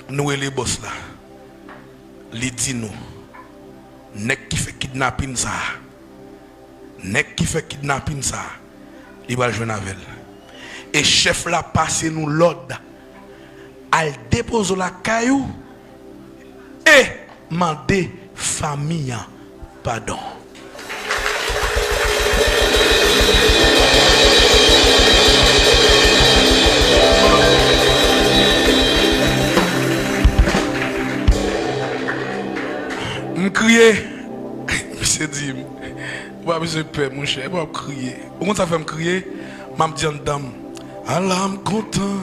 nou rele bòs la. Li di nou, nèg ki fè kidnapin sa a, nèg ki fè kidnapin sa a, li pral jwenn avè l. E chèf la pase nou lòd, al depoze w lakay ou e mande fanmi an padon. M kriye. Misye di m, ou pa bezwen pè, monchè, epi w ap kriye. Ou konn sa fè m kriye? M ap di anndan m, ala m kontan.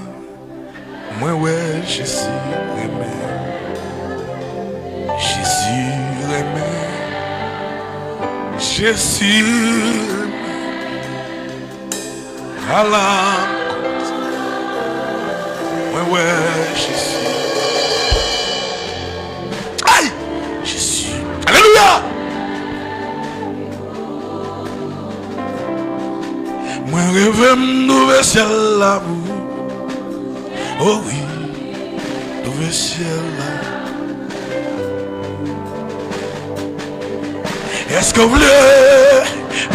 Mwen wè Jezi renmen. Jezi renmen. Jezi renmen. Ala m kontan. Mwen wè Jezi. Ay! Jezi. Alelouya! Mwen reve m twouve syèl la pou ou. O wi, twouve syèl la. Èske w vle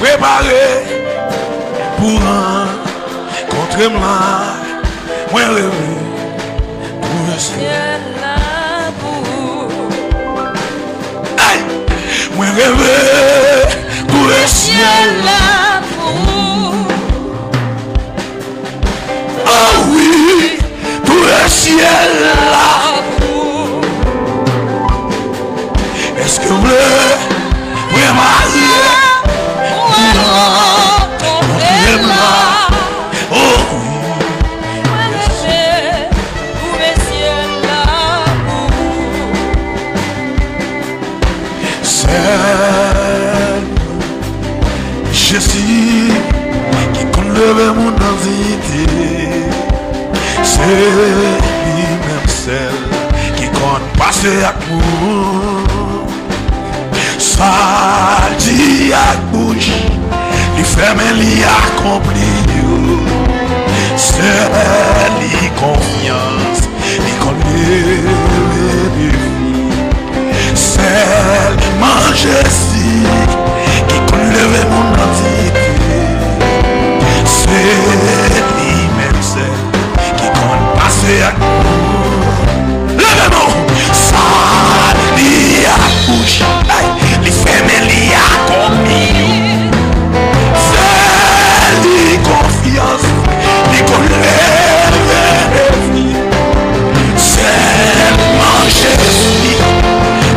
prepare pou rankontre m la? Mwen reve twouve syèl la pou ou. Ay! Mwen reve twouve syèl la pou ou. O wi, twouve syèl la pou ou. Èske w vle premarye pou rankontre m la? O wi. Mwen reve twouve syèl la pou ou. Sèl Jezi ki konn leve moun nan diyite. Se li menm sèl ki konn pase ak moun. Sa l di ak bouch li, fèmen li akonpli yo. Se li konfyans, li konn leve defi. Sèlman Jezi ki konn leve moun nan diyite. Se li menm sèl ki konn pase ak nou. Leve men w! Sa l di ak bouch, ay, li fèmen li akonpli yo. Fè li konfyans, li konn leve defi. Sèlman Jezi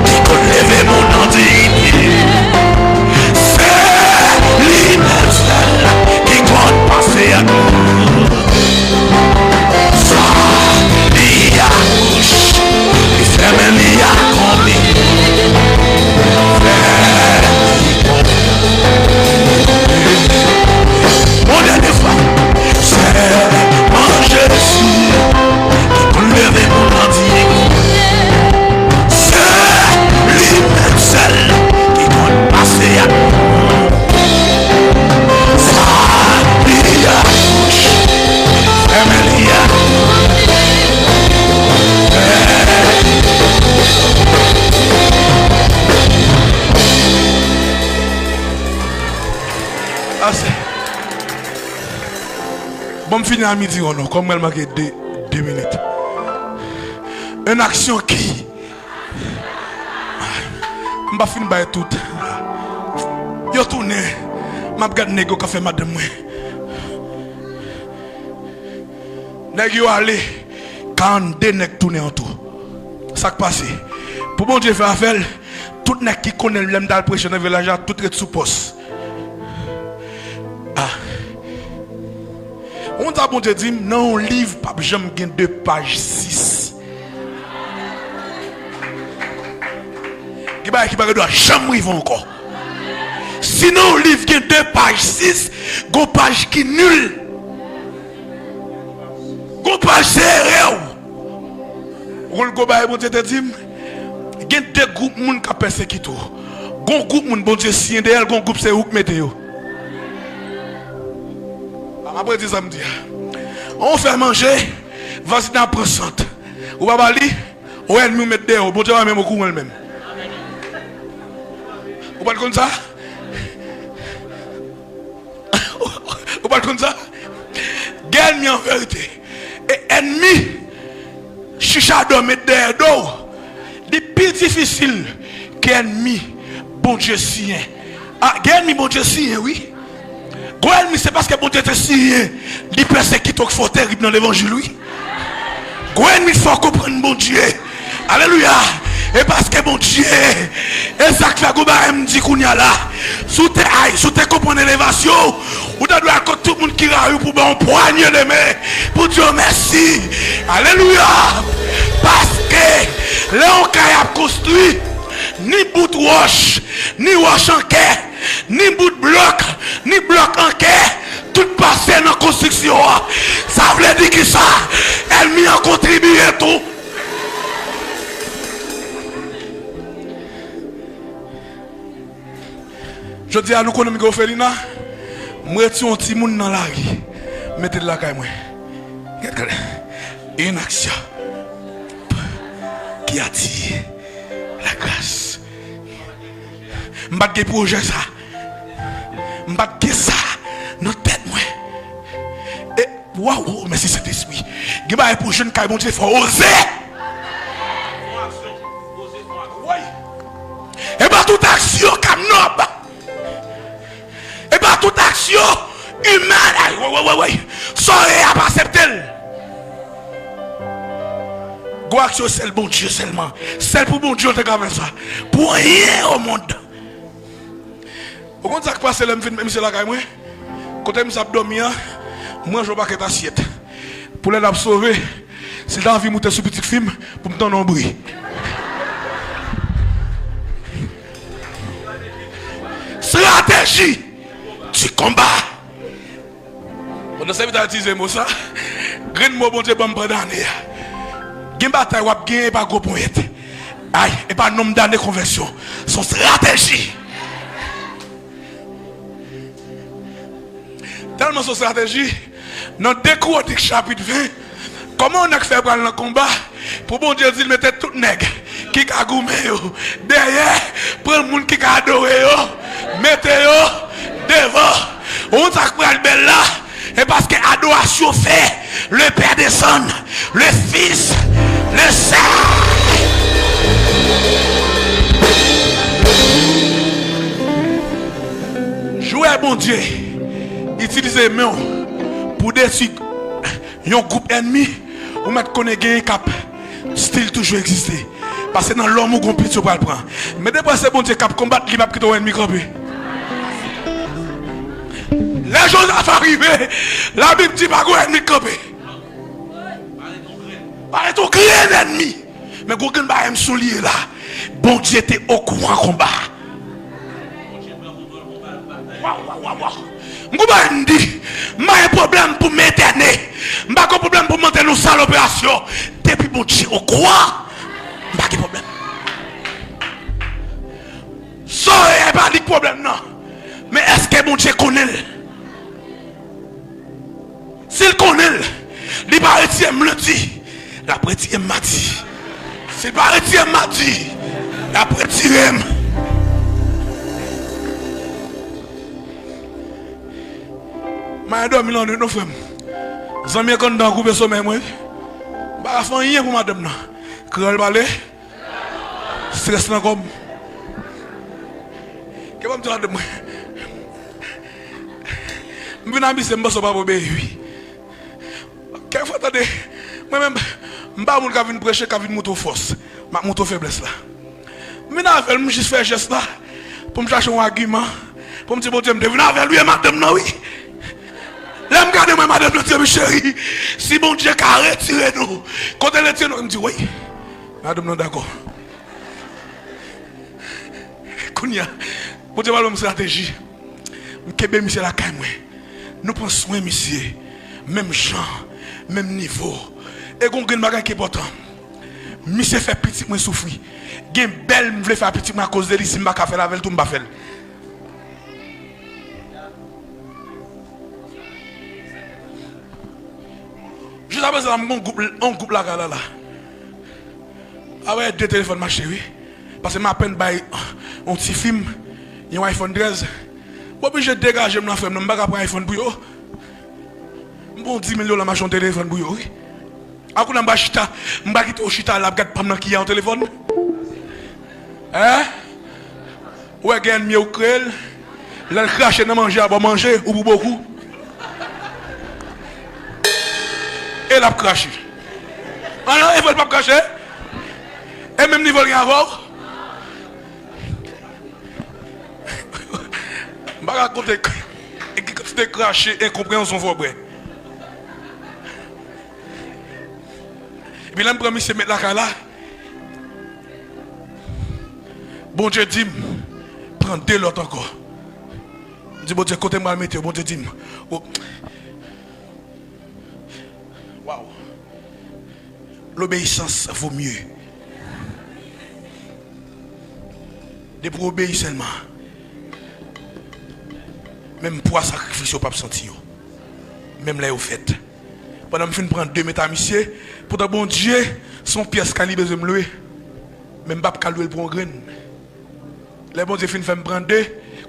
ki konn leve moun nan diyite. Se li menm sèl ki konn pase ak nou. Sa li akouche, li fèmen, li akonpli. Fè li konfyans. Yon dènye fwa. Bon, m fini a midi, oh non, kòm mwen manke de, de minit. Une action qui M pa fin bay tout. Yo tounen. M ap gad nèg yo k ap fè madanm mwen. Nèg yo ale. Karannde nèg tounen an tou. Sa k pase? Pou Bondye fè afè l, tout nèg ki konnen l lè m t al preche nan vilaj la, tout ret sou pòs. Ah. Ou konn sa Bondye di m? Nan yon liv, p ap janm gen de paj sis. Gen bagay ki pa gen dwa janm rive ankò. Si nan yon liv gen de paj sis, gon paj ki nil. Gon paj se erè w. Ou konn gwo bagay Bondye te di m? Gen de gwoup moun k ap pèsekite w. Gon gwoup moun Bondye siyen dèyè l, gon gwoup se ou k mete yo. M ap redi sa m di a. Ou fè manje, vwazin nan ap pran sant. Ou pa ba li, ou ènmi w met dèyè w. Bondye pa menm okouran l menm. Ou pa t konn sa? Ou pa t konn sa? Gen ènmi an verite. E ènmi chicha dò met dèyè do w, li pi difisil ke ènmi Bondye siyen. A, gen ènmi Bondye siyen, wi. Gwo ènmi, se paske Bondye te siyen li pèsekite w k fè w terib nan levanjil, wi. Gwo ènmi, fò w konprann Bondye. Alelouya. E paske Bondye, e sa k fè gwo bagay m di kounye a la. Si w te, ay, si w te konprann elevasyon, ou ta dwe al kot tout moun ki rayi w pou ba w yon pwanye de men, pou di yo mèsi. Alelouya. Paske lè yon kay ap konstwi, ni bout wòch, ni wòch an kè, ni bout blòk, ni blòk an kè, tout pase nan konstriksyon an. Sa vle di kisa? Ènmi an kontribiye tou. Jodi a, nou konnen m gen ofelina, m retire yon timoun nan lari, m mete l lakay mwen. Gad, gad. Une action qui attire la grâce. M pa t gen pwojè sa. M pa t gen sa nan tèt mwen. E, waw, mèsi Sentespri. Gen bagay pou jwenn kay Bondye, fò w oze. Wi. E pa tout aksyon k ap nòb. E pa tout aksyon imèn. Ay, woy, woy, woy, woy. Sa w ye a, pa aksepte l. Gwo aksyon, sèl Bondye sèlman. Sèl pou Bondye w te ka fè sa. Pou anyen o mond. Ou konn sa k pase lè m fin met misye lakay mwen? Kote misye ap dòmi an, m ranje yon pakèt asyèt. Pou lè l ap sove, si l ta anvi moute sou pitit fi m, pou m tann yon bri. Stratégie du combat. Pandan sèvitè a itilize mo sa, grenn mo Bondye ban m pandan ane a. Gen batay w ap genyen, e pa gwo ponyèt. Ay, e pa nonb dane konvèsyon. Se yon strateji. Tèlman se yon strateji, nan de Kwonik chapit ven, kòman yon nèg fè pral nan konba, pou Bondye di l mete tout nèg ki ka goumen yo dèyè, pran moun ki ka adore yo, mete yo devan. Ou konn sa k pral bèl la? E paske adorasyon fè, le Pè desann, le Fis, le Sen. Jwè Bondye itilize men w pou detwi yon gwoup ènmi, ou mèt konnen genyen k ap still toujou egziste. Paske nan lòm ou gon pit yo pral pran. Men depi se Bondye k ap konbat, li p ap kite yon ènmi kanpe. Lè Jozafat rive, Labib di pa gon ènmi k kanpe. Parèt yon grenn ènmi. Men gon grenn bagay m souliye la. Bondye te okouran konba a. Waw, waw, waw, waw. M konprann di, m pa gen pwoblèm pou m entène. M pa gen pwoblèm pou m antre nan sal operasyon. Depi Bondye okouran, m pa gen pwoblèm. Sa w ye a pa li k pwoblèm nan. Men èske Bondye konnen l? Si l konnen l, li pa retire m lendi, l ap retire m madi. Si l pa retire m madi, l ap retire m. M al dòmi lannwit non, frè m. Zanmi an k anndan an koupe somèy mwen wi. M pa ka fè anyen pou madanm nan. Kreyòl pale. Strès nan kò m. Ke ban m di madanm mwen. M vin abitye, m panse w p ap obeyi wi. Kèk fwa tande, mwen menm, m pa moun k ap vin preche, k ap vin montre w fòs. M ap montre w feblès la. M vin avè l, m jis fè jès la pou m chache yon agiman, pou m di Bondye, m te vin avè l wi, e madanm nan wi. Lè m gade mwen, madanm nan di m, cheri, si Bondye ka retire nou kote l retire nou, m di wi. Madanm nan dakò. Kounye a, Bondye pral ban m estrateji. M kenbe misye lakay mwen. Nou pran swen misye. Menm jan, menm nivo. E gon grenn bagay ki enpòtan. Misye fè pitit mwen soufri. Gen bèl m vle fè a pitit mwen akoz de li, si m pa ka fè l avè l tou, m pa fè l. Jis apre sa, m gon gwoup, yon gwoup lakay la la. Avè de telefòn m achte wi. Paske m apèn bay yon ti fi m yon iPhone trèz. M oblije degaje m nan frè m nan, m pa ka pran iPhone pou yo. M pran yon dis mil dola m achte yon telefòn pou yo wi. A kounye a m pa chita, m pa kite w chita la ap gad pa m nan ki a yon telefòn. Hein? Ou wè gen ènmi ou kreye l, lè l krache nan manje a ba w manje, ou pou bokou. E l ap krache. An non, e vre l p ap krache? E menm nivo l gen avè w? M pa ka konte ki kantite krache enkonpreyansyon fò bwè. Epi lè m pran misye met lakay la, Bondye di m, pran de lòt ankò. M di Bondye, kote m pral mete yo? Bondye di m, o, waw. L'obéissance vaut mieux. Depi w obeyi sèlman. Menm pwa sakrifis yo p ap santi yo. Menm lè yo fèt. Pandan m fin pran de met a misye, poutan Bondye, se yon pyès kay li bezwen m lwe. Men m p ap ka lwe l pou yon grenn. Lè Bondye fin fè m pran de,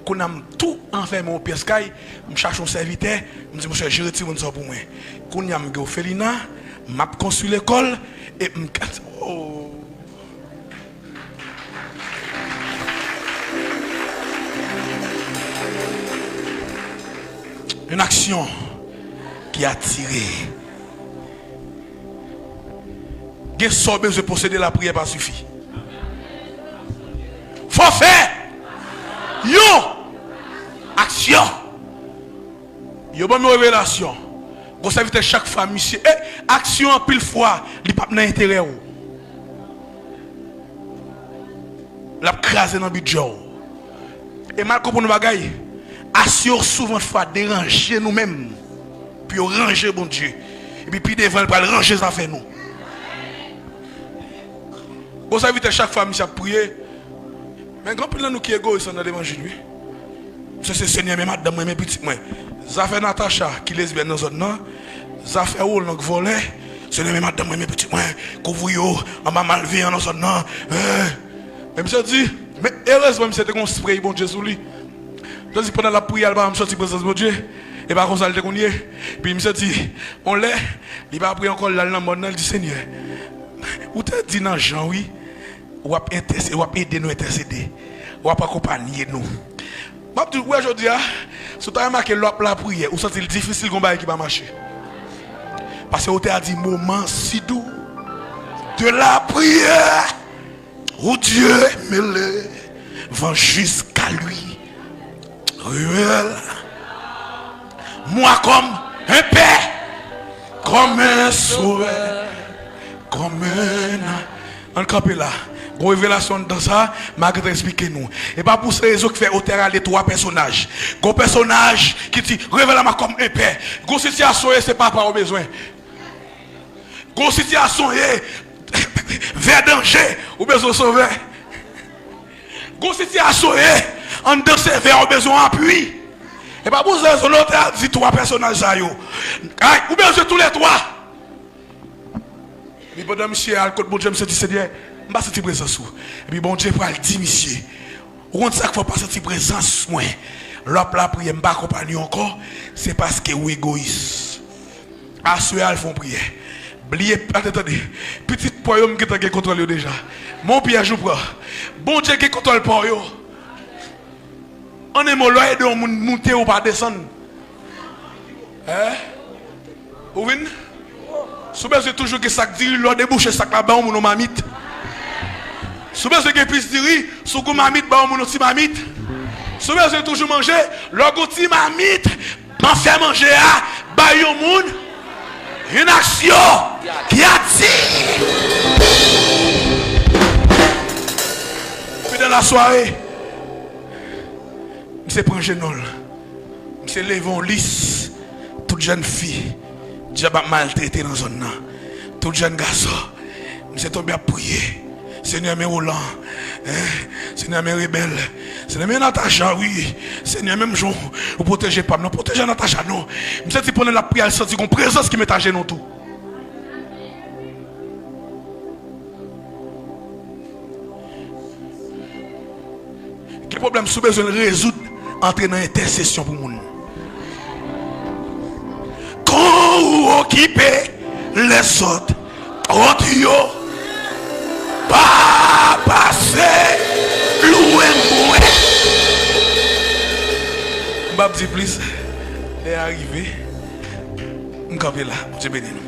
kounye a m tou anfèmen yon pyès kay, m chache yon sèvitè, m di, monchè, jere timoun sa yo pou mwen. Kounye a m gen ofelina, m ap konstwi lekòl, e m ka, oh. Une action qui attire. Gen sa w bezwen posede, lapriyè pa sifi. Fò w fè yon aksyon. Yo ban m yon revelasyon. Gon sèvitè, chak fwa misye, e aksyon anpil fwa, li p ap nan enterè w. L ap kraze nan bidjè w. E m al konprann yon bagay, asye yo souvan fwa deranje nou menm pou yo ranje Bondye. Epi pi devan, l pral ranje zafè nou. Gon sèvitè, chak fwa misye ap priye, men gen anpil nan nou ki egoyis anndan levanjil wi. Misye se, Senyè, men madanm mwen, men pitit mwen. Zafè Natacha ki lesbyèn nan zòn nan, zafè Roland k vòlè, Senyè, men madanm mwen, men pitit mwen, kouvri yo anba malveyan nan zòn nan. Eh. Men misye di, men erezman misye te gen yon spray Bondye sou li. Misye di pandan l ap priye, l pa janm sòti prezans Bondye. E pa konsa l te konn ye. Epi misye di, yon lè, li pa priye ankò, l al nan mòn nan, l di, Senyè, ou te di nan Jan, wi, w ap entèse-, w ap ede nou entèsede. W ap akonpanye nou. M ap di w, wè, jodi a, si w ta remake lè w ap lapriyè, ou santi l difisil, gon bagay ki pa mache. Paske ou te a di, moman si dou de la prière, où Dieu me lève jusqu'à lui. Ruelle. Moi comme un père, comme un sauveur, comme un a-, ann kanpe la. Gon revelasyon anndan sa, m a gentan eksplike nou. E pa pou se rezon ki fè otè a rele twa pèsonaj. Gon pèsonaj ki di, révèle-moi comme un père. Gon sitiyasyon ye, se papa w bezwen. Gon sitiyasyon ye, vè danje, ou bezwen sovè. Gon sitiyasyon ye, anndan se vè, ou bezwen apui. E pa pou se rezon lè otè a di twa pèsonaj sa yo. Ay, ou bezwen toulètwa. Epi pandan misye al kot Bondye, misye di, Senyè, m pa santi prezans ou. Epi Bondye pral di misye, ou konn sa k fè w pa santi prezans mwen? Lè w ap lapriyè, m pa akonpanye w ankò, se paske ou egoyis. Aswè a, al fè yon priyè. Bliye, tande, tande. Pitit pa w yo, m gentan gen kontwòl yo deja. Men yon pyèj ou pran. Bondye gen kontwòl pa w yo. An en mo, lè w ede yon moun moute, ou pa desann. Hein? Ou vin? Si w bezwen toujou gen sak diri, lè w debouche sak la, ba yon moun yon mamit. Si w bezwen gen plis diri, si w gen yon mamit, ba yon moun yon ti mamit. Si w bezwen toujou manje, lè w gen yon ti mamit, nan fè manje a, bay yon moun yon aksyon ki atik. Pi dan lasware, misye pran jenòl. Misye leve yon lis. Tout jèn fi dyab ap maltrete nan zòn nan. Tout jèn gason. Misye tonbe ap priye. Senyè, men Roland. Hein? Senyè, men Rebèl. Senyè, men Natacha, wi. Senyè, menm jan w pwoteje pa m nan, pwoteje Natacha non. Misye di pandan l ap priye, l santi gon prezans ki met ajenou tou. Gen pwoblèm, si w bezwen l rezoud, antre nan entèsesyon pou moun. Kan ou okipe lèzòt, kont yo pa pase lwen mwen. M p ap di plis. Lè a rive. M kanpe la. Bondye beni nou.